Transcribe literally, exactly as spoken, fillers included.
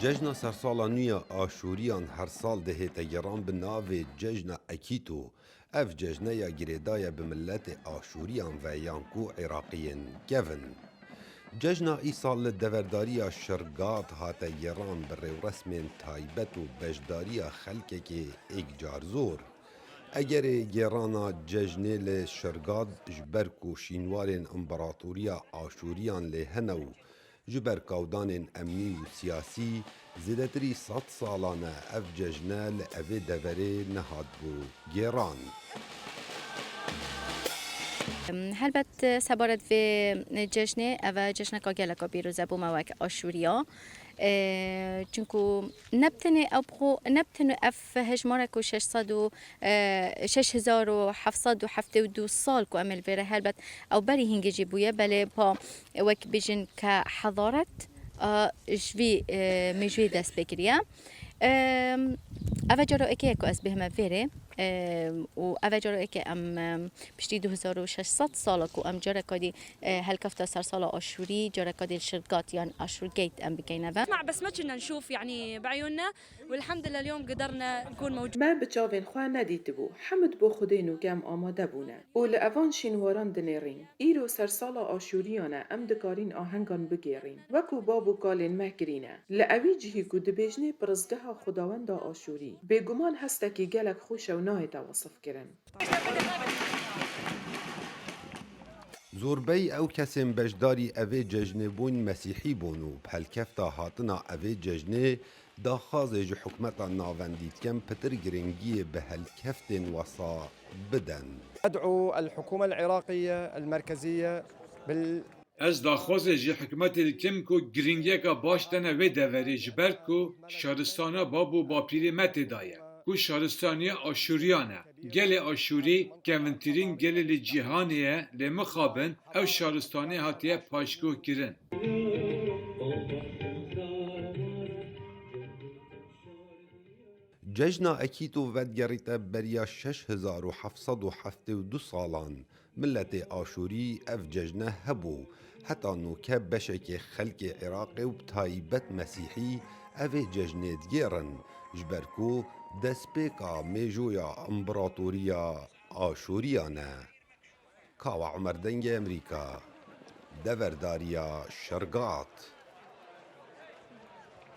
Cejna sersala nû ya Aşûriyan her sal dihête geran bi navê Cejna Ekîto. Ev cejne ya girêdaye bi miletê Aşûriyan ve yan ku Iraqiyên kevin. Cejna îsal li deverdariya Şirgat hate geran bi rêwresmên taybet û beşdariya xelkekê êkcarzor. Egerê gêrana cejnê li Şirgat ji ber ku şînwarên împaratoriya Aşûriyan lê hene û ji ber kawdanên emnî û siyasî zêdetirî sed salan e ev cejne li evê deverê nehatbû gêran. Helbet sebaret vê cejnê, ev e cejneka geleka pîroz e bo me wek Aşûriya. Çinku ne bi tenê ew bi xwe, ne bi tenê ev hejmarek û şeş sed û, şeş hezar û heft sed û heftê û du sal ku em ê li vê re helbet ew berî hingê jî bûye, belê pa wek bêjin ke hezaret, a, ji vî, e, mêjûyê dest pê kiriye. Em, ev e cara êkê ye ku ez bêhime vê rê, em, û ev e cara êkê em, em, piştî du hezar û şeş sed sala ku em careka dî, e, helkefta sersala Aşûrî, careka dî li Şirgat yan Aşûrgate em bikeyne ve. نسمع بس ما كنا نشوف يعني بعيوننا، والحمد لله اليوم قدرنا نكون موجودين. Me bi çavên xwe nedîtibû, hemd bo Xwedê nûke em amade bûne û li evan şînwaran dinêrîn. Îro sersala Aşûriyan e, em dikarîn ahengan bigêrîn. Wek ku bab û kalên me kirîne. Li ewî cihî ku dibêjinê pirizgeha xwedawenda Aşûrî, bêguman hestekî gelek xweş e û nahête wesifkirin. Zorbey ew kesên beşdarî evê cejnê bûn mesîhî bûn û bi helkefta hatina evê cejnê daxwazê ji hikûmeta navendî dikin pitir giringiyê bi helkeftên wesa bidin. أدعو الحكومة العراقية المركزية بال Ez daxwazê ji hikûmetê dikim ku giringiyeka baş dene vê deverê ji ber ku şaristana bab û bapîrê me tê de ye. Ku şaristaniya Aşûriyan e. Gelê Aşûrî kevintirîn gelê li cîhanê ye lê mixabin ew şaristanê hatiye paşguh kirin. Cejna Ekîto vedigerîte beriya şeş hezar û heft sed û heftê û du salan. Miletê Aşûrî ev cejne hebû. Heta nûke beşekê xelkê Iraqê û bi taybet Mesîhî evê cejnê digêrin, ji ber ku destpêka mêjoya împaratoriya Aşûriyan e. Kawa Umer Dengê Amerîka, Deverdariya Şirgat.